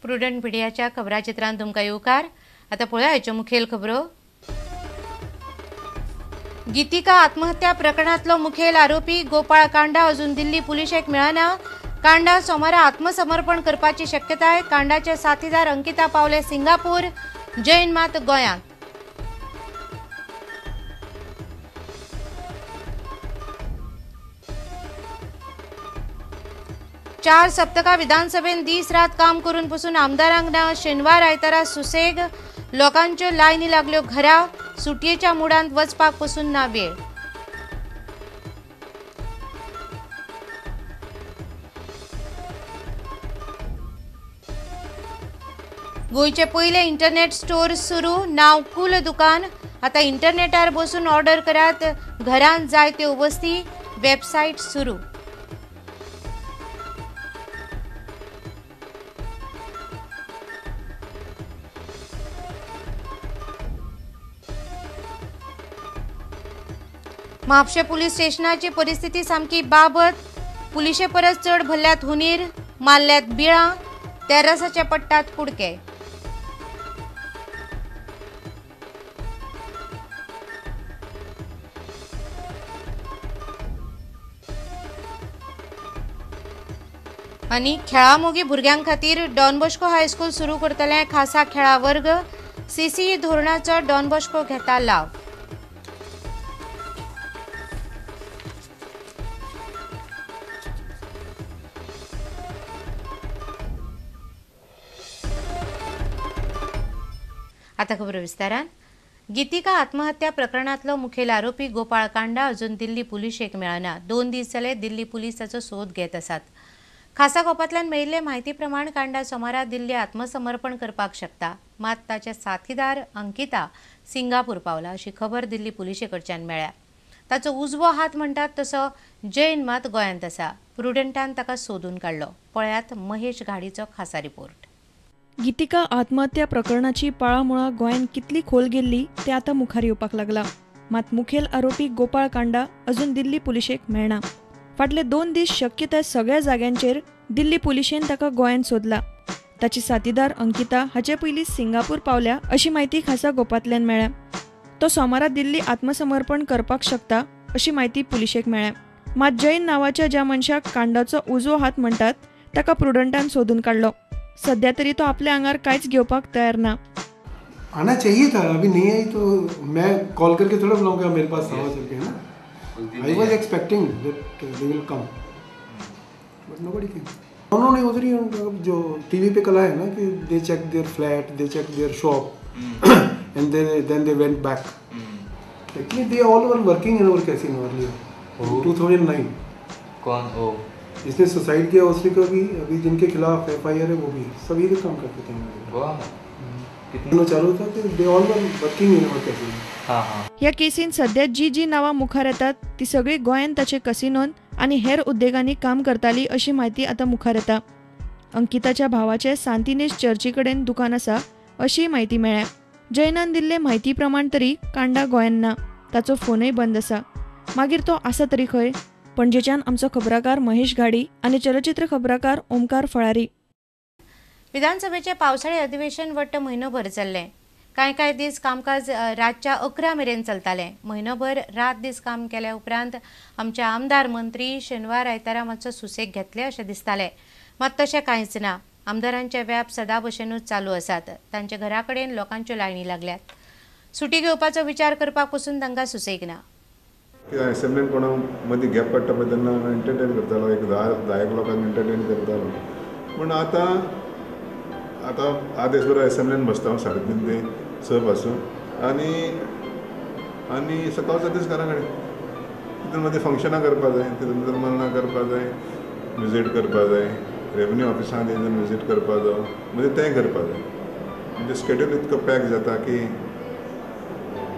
Prudent मिडियाच्या खबराचित्रांत तुमकां येवकार. आतां पळोवया आयच्यो मुखेल खबरो. गीतिका आत्महत्या प्रकरणांतलो मुखेल आरोपी गोपाळ कांडा अजून दिल्ली पुलिशेक मेळना. कांडा सोमारा आत्मसमर्पण करपाची शक्यताय. कांडाचे साथीदार अंकिता पावले सिंगापूर, जैन मात गोंयांत. चार सप्तकां विधानसभेन दीस रात काम करून पसून आमदारांक ना. शेनवार आयतारा सुसेग, लोकांच्यो लायनी लागल्यो घरा, सुटयेच्या मुडांत वचपाक पसून ना वेळ. गोंयचे पयले इंटरनेट स्टोर सुरू, नांव कुल दुकान. आतां इंटरनेटार बसून ऑर्डर करात, घरांत जाय त्यो वस्ती, वेबसायट सुरू. म्हापशें पुलीस स्टेशनाची परिस्थिती सामकी बाबत. पुलिशे परस चड भरल्यात हुनीर, मारल्यात बिळां, तेरासाच्या पट्टात कुडके. आनी खेळामोगी भुरग्यां खातीर डॉन बॉस्को हायस्कूल सुरू करतले खासा खेळा वर्ग. सीसीई धोरणाचो डॉन बॉस्को घेता लाव. आता खबर विस्तारान. गीतिका आत्महत्या प्रकरणांतलो मुखेल आरोपी गोपाळ कांडा अजून दिल्ली पुलिशेक मेळना. 2 दीस जाले दिल्ली पुलीस ताचो सोद घेत आसात. खासा गोपांतल्यान मेळिल्ले म्हायती प्रमाण कांडा सोमारा दिल्ली आत्मसमर्पण करपाक शकता. मात ताचे साथीदार अंकिता सिंगापूर पावला अशी खबर दिल्ली पुलिशे कडच्यान मेळ्ळ्या. ताचो उजवो हात म्हणटात तसो जैन मात गोंयांत आसा. प्रुडंटान ताका सोदून काडलो. पळयात महेश घाडीचो खासा रिपोर्ट. गीतिका आत्महत्या प्रकरणाची पाळामुळां गोंयांत कितली खोल गेल्ली ते आतां मुखार येवपाक लागला. मात मुखेल आरोपी गोपाळ कांडा अजून दिल्ली पुलिशेक मेळना. फाटले 2 दीस शक्य त्या सगळ्या जाग्यांचेर दिल्ली पुलिशेन ताका गोंयांत सोदला. ताची साथीदार अंकिता हाचे पयलीं सिंगापूर पावल्या अशी म्हायती खासा गोपांतल्यान मेळ्ळ्या. तो सोमारा दिल्ली आत्मसमर्पण करपाक शकता अशी म्हायती पुलिशेक मेळ्ळ्या. मात जैन नांवाच्या ज्या मनशाक कांडाचो उजवो हात म्हणटात ताका प्रुडंटान सोदून काडलो. सद्या तरी तो आपल्या आंगार कांयच घेवपाक तयार ना. आना चाहिए था, अभी नहीं आई तो मैं कॉल करके थोड़ा बुलाऊंगा, मेरे पास आवाज करके है ना. I was expecting that they will come but nobody came. उन्होंने उधर ही जो टीवी पे कल आया ना कि they check their flat, they check their shop and then they went back. Actually they all were working in our casino earlier 2009. कौन हो जिसने सुसाइड किया उसने का भी, अभी जिनके खिलाफ एफआईआर है वो भी सभी लोग काम करते थे गोवा में. कितना चालू था कि they all were working in our casino. हां हां. ह्या केसीन सध्या जी जी नांवां मुखार येतात ती सगळी गोंयांत ताचे कसिनोन आनी हेर उद्देगांनी काम करताली अशी म्हायती आतां मुखार येता. अंकिताच्या भावाचे सांतिनेज चर्ची कडेन दुकान आसा अशी म्हायती मेळ्ळ्या. जैनान दिल्ले म्हायती प्रमाण तरी कांडा गोंयांत ना, ताचो फोनय बंद आसा. मागीर तो आसा तरी खंय? पणजेच्यान आमचो खबराकार महेश घाडी आनी चलचित्र खबराकार ओमकार फळारी. विधानसभेचे पावसाळी अधिवेशन वट्ट म्हयनोभर चल्लें. कांय कांय दीस कामकाज रातच्या 11 मेरेन चलतालें. म्हयनोभर रात दीस काम केल्या उपरांत आमचे आमदार मंत्री शेनवार आयतारा मातसो सुसेग घेतले अशें दिसतालें. मात तशें कांयच ना. आमदारांचे व्याप सदां भशेनूच चालू आसात. तांच्या घरा कडेन लोकांच्यो लायनी लागल्यात. सुटी घेवपाचो विचार करपाक पसून तांकां सुसेग ना. असेंब्लीन कोणाक मदीं गॅप पडटा पळय तेन्ना एंटरटेन करतालो, एक 10 एक लोकांक एंटरटेन करतालो. पूण आतां आतां आदेस बरो असेंब्लीन बसता हांव 3:30 ते 6 पासून आनी आनी सकाळचो दीस घरा कडेन. तितून मदीं फंक्शनां करपा जाय, तितून भितर मरणां करपा जाय, विजीट करपा जाय, रेवन्यू ऑफिसांत येवन विजीट करपा जाय, मदीं तें करपा जाय. म्हणजे स्केड्यूल इतको पॅक जाता की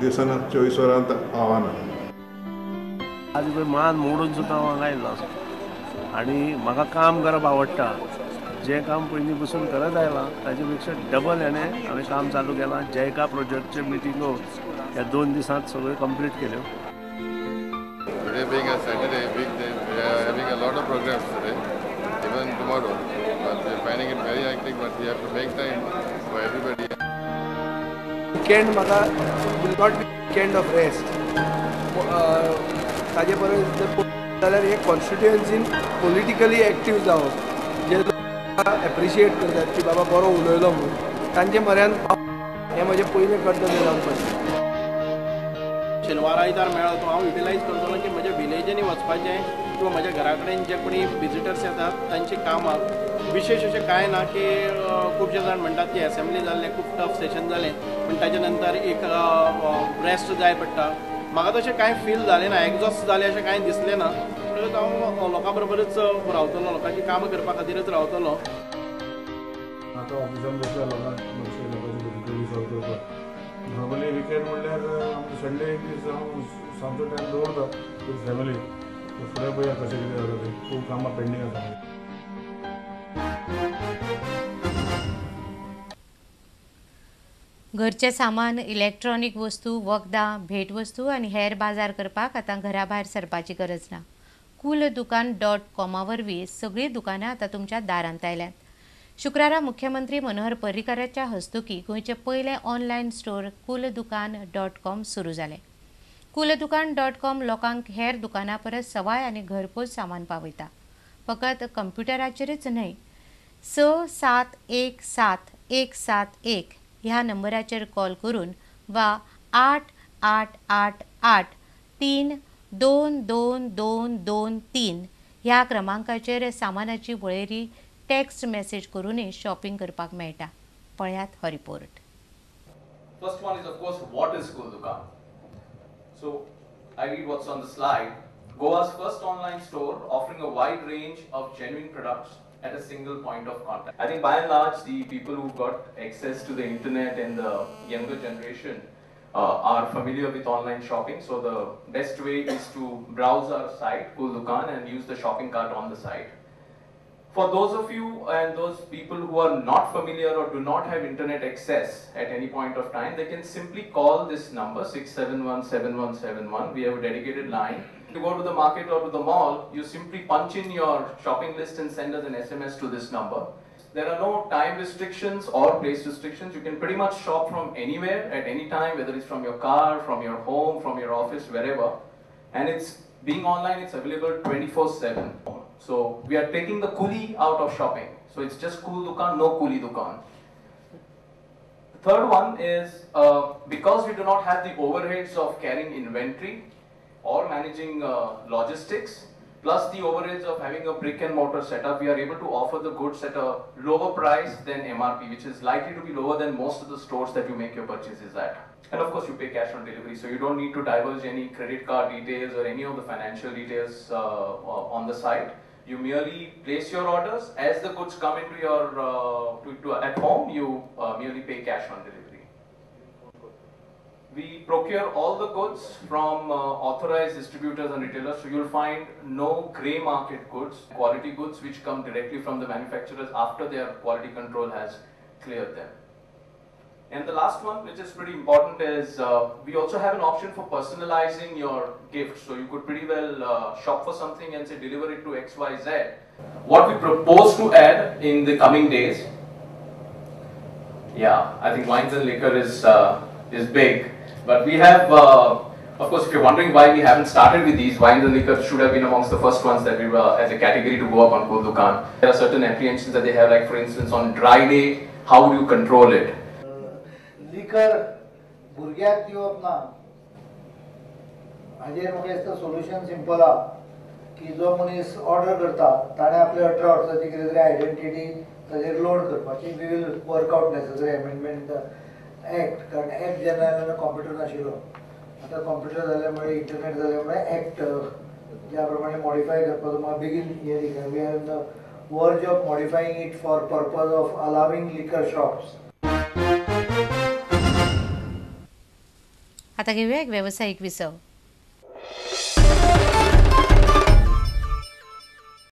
दिसान 24 वरां पावना. आज मान मोडून सुद्दां हांव हांगा आयिल्लो आसा आनी म्हाका काम करप आवडटा. जें काम पयलीं पसून करत आयलां ताजे पेक्षा डबल हेणें हांवें काम चालू केलां. जयका प्रोजेक्टच्यो मिटिंगो ह्या 2 दिसांत सगळ्यो कंप्लीट केल्यो. Today being a Saturday, weekday, we are having a lot of programs today, even tomorrow. but we are finding it very hectic, but we have to make time for everybody. Weekend म्हाका will not be weekend of rest. ताजे परस जाल्यार हे कॉन्स्टिट्युएन्सीन politically active जावप, जे लोक appreciate करतात की बाबा बरो उलयलो म्हणून, तांचे म्हऱ्यान हें म्हजें पयलें कर्तव्य जावन पडलें. शेनवार आयतार मेळ्ळो तो हांव युटिलायज करतलो की म्हज्या विलेजींनी वचपाचें किंवा म्हज्या घरा कडेन जे कोणी विजिटर्स येतात तांची कामां. विशेश अशें कांय ना की खुबशे जाण म्हणटात की एसेंब्ली जाल्लें खूब टफ सेशन जालें पूण ताच्या नंतर एक रेस्ट जाय पडटा. म्हाका तशें कांय फील जालें ना, एग्जॉस्ट जालें अशें कांय दिसलें ना. म्हणटकच हांव लोकां बरोबरच रावतलो, लोकांची कामां करपा खातीरच रावतलो. आतां ऑफिसान बसल्या लोकांक लोकांची डिफिकल्टी सॉल्व करपाक. नॉर्मली विकेंड म्हणल्यार आमकां संडे एक दीस हांव सांजचो टायम दवरता विथ फॅमिली. फुडें पळया कशें कितें जाता तें, खूब कामां पेंडींग आसा. घरचें सामान, इलेक्ट्रॉनीक वस्तू, वखदां, भेटवस्तू आनी हेर बाजार करपाक आतां घरा भायर सरपाची गरज ना. कूल दुकान .कॉमा वरवीं सगळीं दुकानां आतां तुमच्या दारांत आयल्यांत. शुक्रारा मुख्यमंत्री मनोहर पर्रीकाराच्या हस्तुकीं गोंयचें पयलें ऑनलायन स्टोर कुलदुकान .कॉम सुरू जालें. कुलदुकान .कॉम लोकांक हेर दुकानां परस सवाय आनी घरपोच सामान पावयता. फकत कंप्युटराचेरच न्हय, 6 7 1 7 1 7 1 ह्या नंबराचेर कॉल करून वा 8 8 8 8 3 2 2 2 2 3 ह्या क्रमांकाचेर सामानाची वळेरी टेक्स्ट मेसेज करूनय शॉपिंग करपाक मेळटा. पळयात हो report. First one is of course what is Kool Dukaan. So I read what's on the slide. Goa's first online store offering a wide range of genuine products at a single point of contact. I think by and large the people who got access to the internet and the younger generation are familiar with online shopping. So the best way is to browse our site Kool Dukaan and use the shopping cart on the site. For those of you and those people who are not familiar or do not have internet access at any point of time, they can simply call this number 6717171. We have a dedicated line. To go to the market or to the mall, you simply punch in your shopping list and send us an SMS to this number. There are no time restrictions or place restrictions. You can pretty much shop from anywhere at any time, whether it's from your car, from your home, from your office, wherever. And it's being online, it's available 24/7. So we are taking the coolie out of shopping. So it's just Kool Dukaan, no coolie dukaan. The third one is because we do not have the overheads of carrying inventory or managing logistics, plus the overheads of having a brick and mortar setup, we are able to offer the goods at a lower price than MRP, which is likely to be lower than most of the stores that you make your purchases at. And of course, you pay cash on delivery, so you don't need to divulge any credit card details or any of the financial details on the site. You merely place your orders. As the goods come into your at home, you merely pay cash on delivery. We procure all the goods from authorized distributors and retailers, so you'll find no grey market goods, quality goods which come directly from the manufacturers after their quality control has cleared them. And the last one, which is pretty important, is we also have an option for personalizing your gift. So you could pretty well shop for something and say deliver it to XYZ. What we propose to add in the coming days, yeah, I think wines and liquor is big. But we have, of course, if you're wondering why we haven't started with these, wines and liquor should have been amongst the first ones that we were as a category to go up on Kool Dukaan. There are certain apprehensions that they have, like for instance, on dry day, how do you control it? Liquor भुरग्याक दिवप ना हाजेर म्हाका दिसता solution simple आहा की जो मनीस ऑर्डर करता ताणें आपले 18 वर्सांची कितें तरी आयडेंटिटी ताजेर लोड करपाची. We will work out necessary amendment the act, कारण एक्ट जेन्ना आयलो तेन्ना कॉम्प्युटर नाशिल्लो. आतां कॉम्प्युटर जाल्या मुळे, इंटरनेट जाल्या मुळे एक्ट ज्या प्रमाणे मॉडिफाय करपाचो म्हाका बेगीन हें दिसता. We are in the verge of modifying it for purpose of allowing liquor shops. आता घेऊया एक व्यावसायिक विसव.